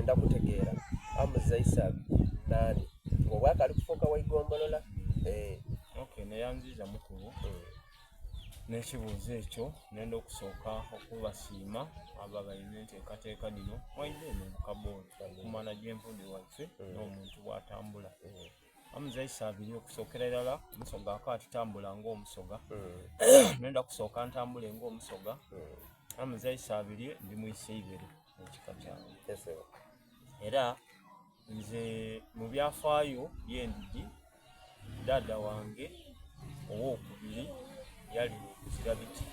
Twenda kutegeera Hamza Isabirye naani ng'obwaka ali kufuuka wa igombolola. Eh. Okay, neyanziza mukulu n'ekibuuzo ekyo. Nenda okusooka okubasiima abo abalina enteekateeka dhino mwaidha eno mu kabooli okumanya gyenvudde waife n'omuntu bw'atambula. Hamza Isabirye okusookera irala Omusoga akaati tambula ng'Omusoga. Nenda kusooka ntambule ng'Omusoga. Hamza Isabirye ndi Mwiseibere ekika kyange. Era nze mu byafaayo by'endidi dhaadha wange ow'okubiri yali Muzirabiti.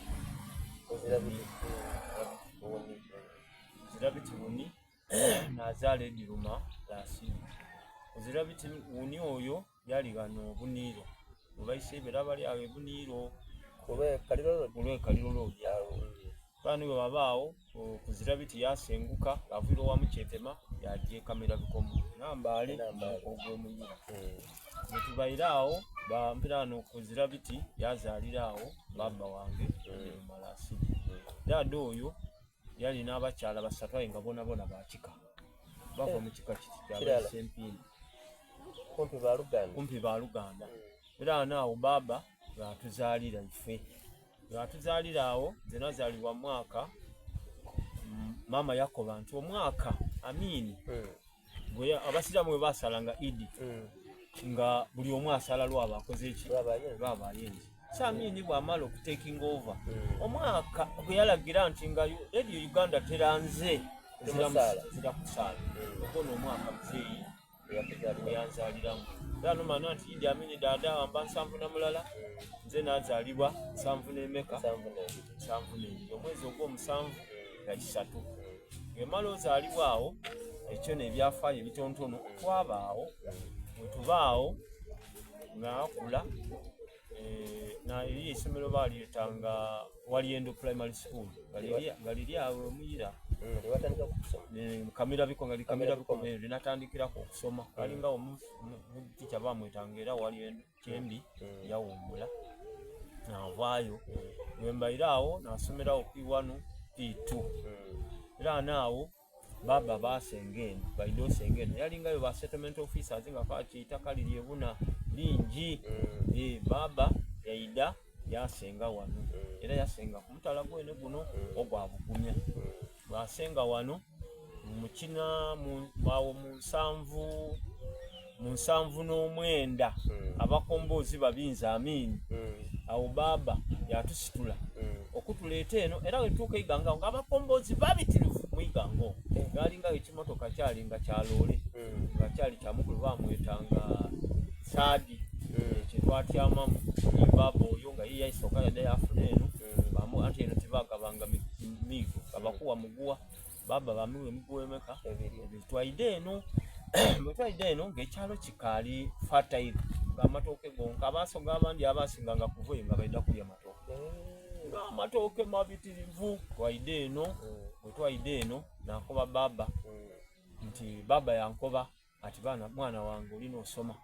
Muzirabiti Wuni n'azaala Ediruma Lasidi. Muzirabiti Wuni oyo yali ghano Buniiro, mu Baiseibere abali agho e Buniiro. Ku lw'e Kaliro Road agho. Abaana bwe baba agho, Kuzirabiti yaasenguka ng'aviire owa Mukyetema yaaja e Kamerabikomo, Nambaale ogw'omuyira. Bwe tubaire agho, mperaano Kuzirabiti yaazaalira agho bbaabba wange Ediruma Lasidi. Dhaadha oyo yali n'abakyala basatu aye nga boonaboona ba kika. Bava mu kika kiti kya Baisempindi. Kumpi baluganda. Kumpi baluganda. Era ghano agho bbaabba ghaatuzaalira ife. Ghatuzaalira agho, nze nazaalibwa mwaka, maama yakoba nti omwaka Amini mm. abasiraamu bwe basalanga Idi mm. nga buli omu asala lwaba akoze ki lwaba ayenze so Amini bwamala okutaking over mm. omwaka gwe yalagira nti nga Radio Uganda teranze ezira kusaala ogwo n'omwaka muzeeyi weyanzaliramu era nomanya nti Idi Amini dada wamba 71 nze nazalibwa 74 72 omwezi ogw'omusanvu nga kisatu ngemala ozalibwa awo ekyo nebyafaayo ebitonotono twabaawo bwetubaawo ngakula eh, na eri eisomero balyetanga Waliendo Primary School nga liri awo omuyira mm, Kamirabiko nga Kamirabiko eh, linatandikirako okusoma mm. alinga omutica bamwetanga era Waliendo Kyembi mm. yawummula navaayo wembaire awo nasomerawo P1 P2 era naawo Baba baasenga eno, baidha osenga eno. Yalingayo ba settlement officers nga kati eitaka liri ebuna lingi. Mm. E, baba yaidha yasenga wano. Mm. Era yasenga ku mutala gwene guno mm. ogwa Bugumya. Mm. Bwasenga wano mukina mu awo mu nsanvu mu 79 mm. abakomboozi babinza Amini mm. awo baaba yatusitula mm. okutuleeta eno era wetuuka eiganga nga abakomboozi babitirivu mu iganga omwo mm. galinga ekimotoka kyali nga kyaloole mm. nga kyali kyamukulu bamwetanga saadi mm. kyetwatyamamu ni baaba oyo nga ye yaisooka yadda yafuna eno mm. anti eno tebagabanga miigo nga bakuwa muguwa Baba bamiwa emiguwa emeka? Ebiri. Twaidha eno bwe twaidha eno ng'ekyalo kikaali fertile ng'amatooke gonka abasoga abandi abaasinganga kuva eyo nga baidha kulya matooke ng'amatooke mabitirivu. Twaidha eno bwe twaidha eno nakoba baba nti baba yankoba ati baana mwana wange olina osoma.